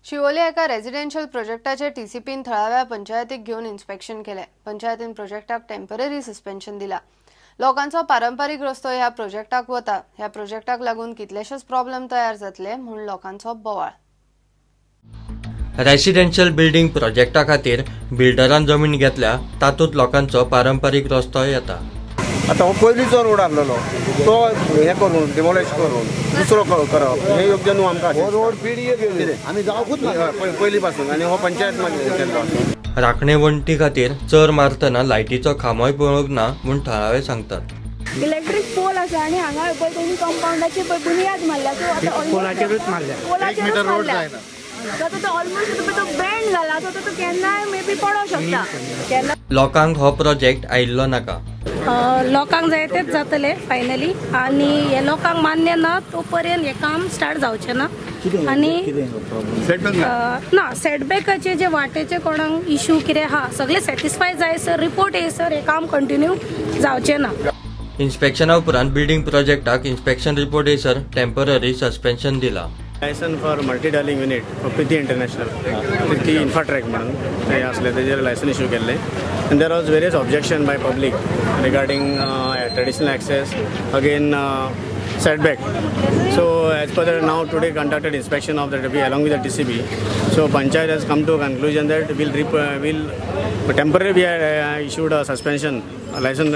शिवोले एका रेजिडेन्शियल प्रोजेक्टाचे टीसीपीन थळाव्या पंचायतीक घेवन इन्स्पेक्शन केलें. पंचायतीन प्रोजेक्टाक टेम्पररी सस्पेन्शन दिला. लोकांचो पारंपारीक रस्तो ह्या प्रोजेक्टाक वता. ह्या प्रोजेक्टाक लागून कितलेशेच प्रॉब्लेम तयार जातले म्हूण लोकांचो बोवाळ. रेसिडेन्शियल बिल्डिंग प्रोजेक्टा खातीर बिल्डरान जमीन घेतल्या तातूंत लोकांचो पारंपारीक रस्तो येता. आतां हो पयलींचो रोड आसलेलो तो हें करून डिमोलिश करून दुसरो करप हें योग्य न्हू आमकां. हो रोड पिडीए गेली आमी जावकूच ना पयलीं पासून आनी हो पंचायत मागीर केल्लो. राखणे वण्टी खातीर चर मारतना लायटीचो खांबोय पळोवंक ना म्हूण थळावे सांगतात. इलेक्ट्रीक पोल आसा आनी हांगा पळय तेणी कंपाउंडाची पळय बुनियाद मारल्या. सो आतां पोलाचेरूच मारल्या, पोलाचेरूच मारल्या. सो आतां तो ऑलमोस्ट तो बेंड जाला. सो तो केन्नाय मे बी पडोंक शकता. केन्ना लोकांक हो प्रोजेक्ट आयिल्लो नाका. लोकांक जाय तेच जातले फायनली आनी हे लोकांक मान्य ना तो पर्यंत हे काम स्टार्ट जावचें ना. आनी ना सेटबॅकाचे जे वाटेचे कोणाक इशू कितें आहा सगळे सॅटिस्फाय जाय सर, रिपोर्ट येयसर हे काम कंटिन्यू जावचें ना. इन्स्पेक्शना उपरांत बिल्डिंग प्रोजेक्टाक इन्स्पेक्शन रिपोर्ट येयसर टेम्पररी सस्पेन्शन दिला. Licence for multi dwelling unit for Priti international Priti Infratrack म्हणून ते आसले तेजेर लायसन इशू केल्लें. And there was various objection by public regarding traditional access, again setback. So as per the now today conducted inspection of the along with the TCB. So panchayat has come to a conclusion that we'll temporarily we issued a suspension, a license,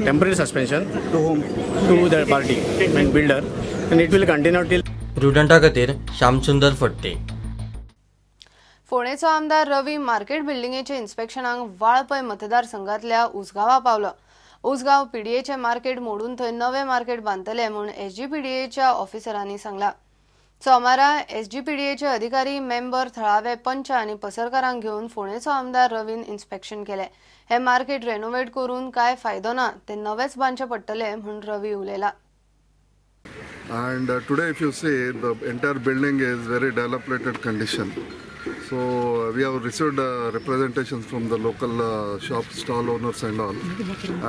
temporary suspension to whom? To the party, I mean builder, and it will continue till. प्रुडंटा खातीर श्यामसुंदर फडते. फोंडेचो आमदार Ravi market बिल्डिंगेचे इन्स्पेक्शनाक Valpoi मतदारसंघातल्या उसगांवा पावलो. Usgao पीडीएचे market मोडून थंय नवे market बांदतले म्हूण एसजीपीडीएच्या ऑफिसरांनी सांगला. सोमारा एसजीपीडीएचे अधिकारी, मेंबर, थळावे पंच आनी पसरकारांक घेवन फोंडेचो आमदार रवीन इन्स्पेक्शन केलें. हे मार्केट रेनोवेट करून काय फायदो ना, ते नवेच बांदचे पडटले म्हूण Ravi उलयला. And today if you see, the entire building is very dilapidated condition. So we have received representations from the local shop stall owners and all,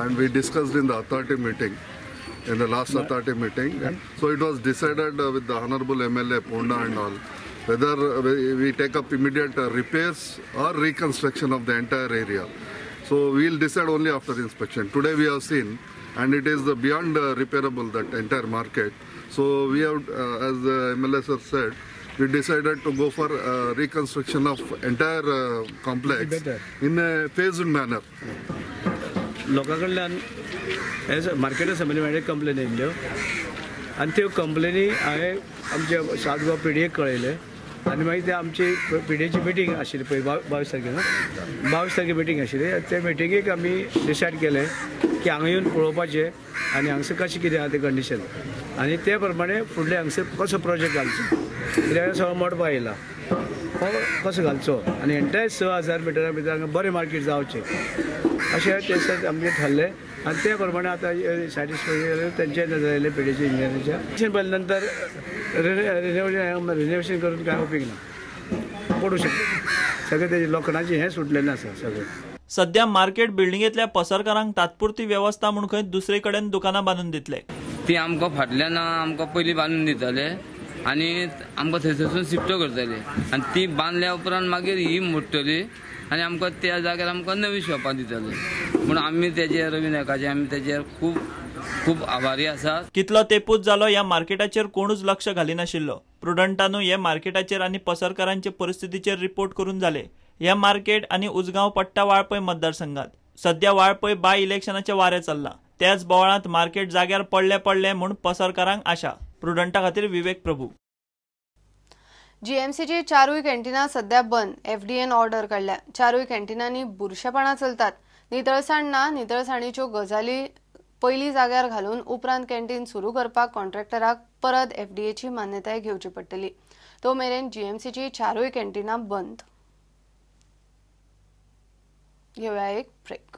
and we discussed in the authority meeting, in the last authority meeting. So it was decided with the Honorable MLA Ponda and all, whether we take up immediate repairs or reconstruction of the entire area. So we will decide only after inspection. Today we have seen, and it is beyond repairable, that entire market. So we have, as the MLA sir said, we decided to go for reconstruction of entire complex in a phased manner. लोकां कडल्यान as मार्केटा संबंदी complain येयल्ल्यो आनी त्यो कंप्लेनी हांवें आमच्या सात गोवा पिडीएक कळयलें आनी मागीर ते आमची पिडीएची मिटींग आशिल्ली पळय 22 तारखेर, 22 तारखे मिटींग आशिल्ली. ते मिटिंगेक आमी डिसायड केलें की हांगा येवन पळोवपाचें आनी हांगसर कशें कितें आहा तें कंडिशन आनी ते प्रमाणे फुडले हांगसर कसो प्रोजेक्ट घालचो, कित्याक सगळो मडपा येयला हो कसो घालचो आनी एंटायर 6000 मिटरा भितर हांगा बरें मार्केट जावचें अशें ते सर आमचें ठरलें आनी ते प्रमाणे आतां सॅटिस्फाय तेंचे नदर आयलें पिडीएच्या इंजिनियराच्या. पयले नंतर रिनोवेशन करून कांय उपयोग ना, पडूं शकता सगळें तेजें लोखणाचें हें सुटलेलें आसा सगळें. सध्या मार्केट बिल्डिंगेतल्या पसरकारांक तात्पुरती वेवस्था म्हूण खंय दुसरे कडेन दुकानां बांदून दितले. ती आमकां फाटल्यान आमकां पयलीं बांदून दितले आनी आमकां थंयसरसून शिफ्ट करतले आनी ती बांदल्या उपरांत मागीर ही मोडटली आनी आमकां त्या जाग्यार आमकां नवी शॉपां दितले. म्हूण आमी तेजेर रवी नायकाचे आमी तेजेर खूब खूब आभारी आसात. कितलो तेपूच जालो ह्या मार्केटाचेर कोणूच लक्ष घालिनाशिल्लो. प्रुडंटानू हे मार्केटाचेर आनी पसरकारांचे परिस्थितीचेर रिपोर्ट करून जाले. हे मार्केट आनी उजगांव पट्टा वाळपय मतदारसंघात. सध्या वाळपय बाय इलेक्शनाचे वारें चल्लां. त्याच बोवाळांत मार्केट जाग्यार पडले पडले म्हूण पसरकारांक आशा. प्रुडंटा खातीर विवेक प्रभू. जीएमसीची चारूय कॅन्टिनां सध्या बंद. एफडीएन ऑर्डर काडल्या. चारूय कॅन्टिनांनी बुरशेपणां चलतात. नितळसाण ना. नितळसाणीच्यो गजाली पयलीं जाग्यार घालून उपरांत कॅन्टीन सुरू करपाक कॉन्ट्रॅक्टराक परत एफडीएची मान्यताय घेवची पडटली. तो मेरेन जीएमसीची चारूय कॅन्टिनां बंद. घेवया एक ब्रेक.